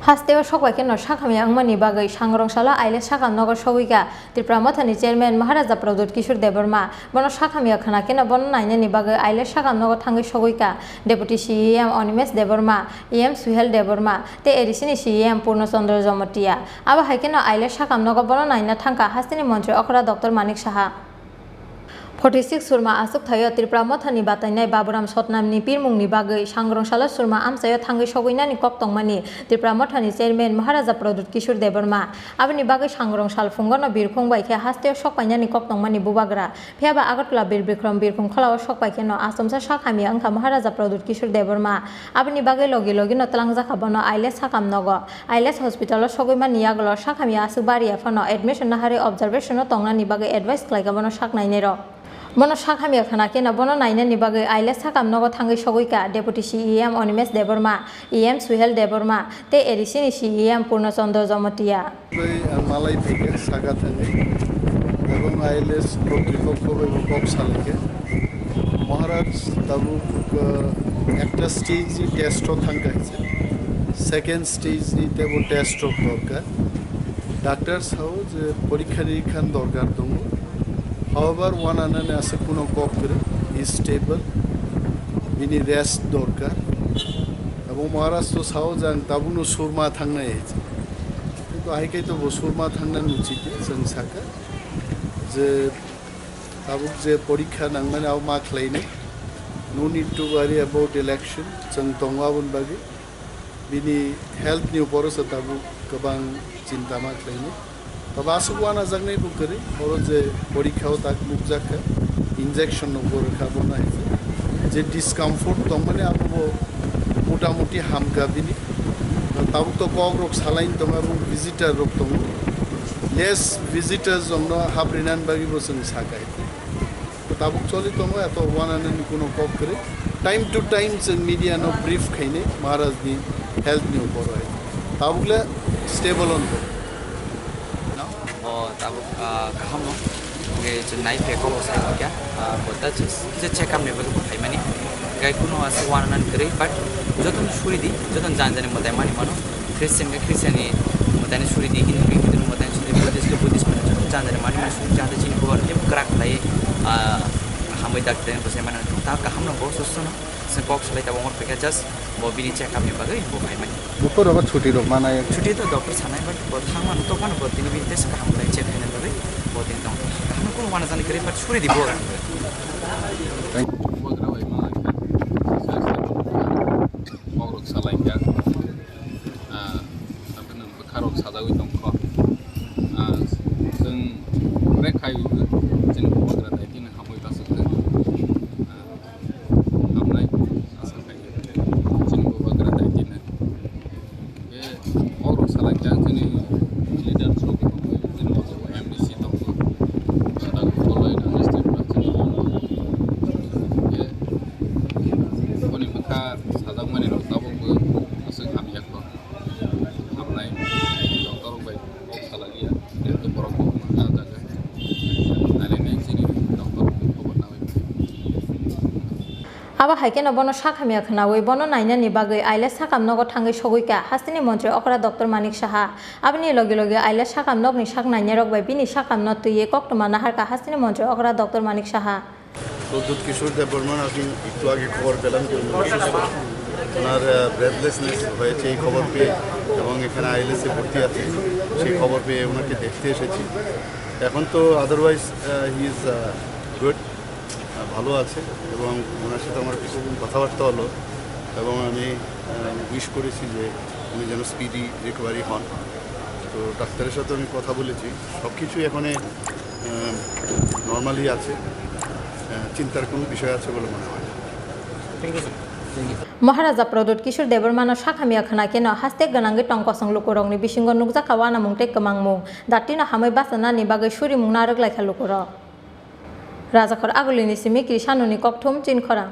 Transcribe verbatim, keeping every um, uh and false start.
Hasteo sokbai kheno sakhamya wngmani bagwi sangrong salo Ailes sakam nogo sogwi kha Tipra Mothani chairman Maharaja Pradyut Kishore Debbarma. Bono sakhamya khwna kheno bono nainani bagwi Ailes sakam nogo thangwi sogwi kha Deputy C E M Animesh Debbarma, E M Suhel Debbarma tei A D C ni C E M Purno Chandra Jamatia. Abo hai kheno Ailes sakam nogo bono naina thangkha hasteni montri okra Doctor Manik Saha. Forty six Surma aswk thaio Tripura Mothani batainai Baburam Sotnamni pirmungni bagwi sangrong salo Surma amchaio thangwi sogwinani kok tongmani Tripura Mothani chairman Maharaja Pradyut Kishore Debbarma. Aboni bagwi sangrong sal phungono birkhung bai khe hasteo sokpainani kok tongmani bubagra. Phiyaba Agartala Bir Bikram birkhung kholao sokpai kheno achomsa sak hamya wngkha Maharaja Pradyut Kishore Debbarma. Aboni bagwi logi logino twlangjakha bono Ailes sakam nogo. Ailes hospital o sogwi mani yagulo sakhamya aswk bariya phano admission naharwi observation o tongnani bagwi advice khlaikha bono sak nainairok. Bono sak hamya khwna kheno bono nainani bagwi Ailes sakam nogo thangwi sogwi kha Deputy C E M Animesh Debbarma, E M Suhel Debbarma tei A D C ni C E M Purno Chandra Jamatia. Ang malai phaikha saka thangwi, ebong Ailes kok kok kok kok salai khe. Maharaj tabuk, uh, ekta stage ni test o thang kaisa, second stage ni tebo test rok dorkar. Doctor sao je porikha ni khan dorkar tongo. However, one anani ase kuno kok kwrwi, he is stable, bini rest dorkar. Ebong Maharaj to sao je ang tabukno surma thangnai hai. Kintu ahai khe to bo surma thangna nuchite chwng saka je tabuk je porikha nangmani abo ma khlainai. No need to worry about election. Chwng tongo aboni bagwi. Bini health ni uporo se tabuk kwbang chinta ma khlainai. Tobe aswk wanajaknai bo kwrwi. Oro je porikha o tak nukjak kha, injection no bo rwkha bo nai. Je discomfort tongmani abo bo motamuti hamkha bini. Tabuk to kok rok salaini tongo, abo visitor rok tongo. Less visitors rok no haprinan bagwi bo chwng sakai. Tabuk choli tongo, eto wananani kuno kok kwrwi. Time to time chwng media no brief khainai Maharaj ni health ni upor hai. Tabuk le stable on. No, bo tabuk, ah, kaham no. Hingke chwng nai phe kok sai kya, ah, bo ta chis, je check up ni bagwi bo phaimani. Gai kuno ase wananani kwrwi, but jotono suri di, jotono jani jani mwtai mani mano. Christian khe Christian ni mwtai ni suri di, Hindu khe Hindu ni mwtai ni suri di, Buddhist khe Buddhist ni mwtai ni suri di, jani jani mani mani suri di, jani chini bubar khe kwrak khlai, ah, hamwi dak tei bwsai mani ta kaham no bo susto no se kok salai ta bo wngor phaikha just bo bini check up ni bagwi bo phaimani. Buphur rogo chuti rok manai. Chuti to doctor sanai but bo thang mano to phano bo tini bini test kaham khlai check khaina bagwi bo tini tong kaham no kuno wana jani kwrwi but suri di bo. Thank you. Bubagra bai manai kha. Kok rok salai kha. Ah, aboni bwkha rok sajagwi tongkho. Ah, chwng bwrek khai chini bubagra daitino hamwi bachukha. Ah, hamnai asa khai chini bubagra daitino. Be kok rok salai kha chini leader rok tongwi, chini M D C tongwi. Sajagwi foloi na district ba chini. Be boni bwkha sajakmani rok tabukbo aswk hamya kho. Hamnai doctor rok bai kok salai liya, tei borok bo wngkha ah jaga. Nailainai chini doctor rok ni khobor nangwi. Abo hai kheno bono sak hamya khwnawi bono nainani bagwi Ailes sakam nogo thangwi sogwi kha hasteni montri okra Doctor Manik Saha. Aboni logi logi Ailes sakam nokni sak nainai rok bai bini sakam no twiwi koktwma naharkha hasteni montri okra Doctor Manik Saha. Pradyut কিশোর দেববর্মন, আপনি একটু আগে খবর পেলাম যে উনি অসুস্থ, ওনার ব্রেথলেসনেস হয়েছে এই খবর পেয়ে, এবং এখানে আইএলএসে ভর্তি আছে, সেই খবর পেয়ে ওনাকে দেখতে এসেছি। এখন তো আদারওয়াইজ হি ইজ গুড, ভালো আছে, এবং ওনার সাথে আমার কিছুক্ষণ কথাবার্তা হলো, এবং আমি উইশ করেছি যে উনি যেন স্পিডি রিকভারি হন। তো ডাক্তারের সাথে আমি কথা বলেছি, সব কিছুই এখন নর্মালি আছে, আহ, চিন্তার কোনো বিষয় আছে বলে মনে হয় না। Maharaja Pradyut Kishore Debbarmano sak hamya khwna kheno haste gwnangwi tong kosong lukurokni bisingo nukjakha uanamung tei kwmangmung. Datino hamwi bachanani bagwi surimung narwk laikha lukurok. Rajakhor Agulini simi Krishanoni kokthum Chinkhorang.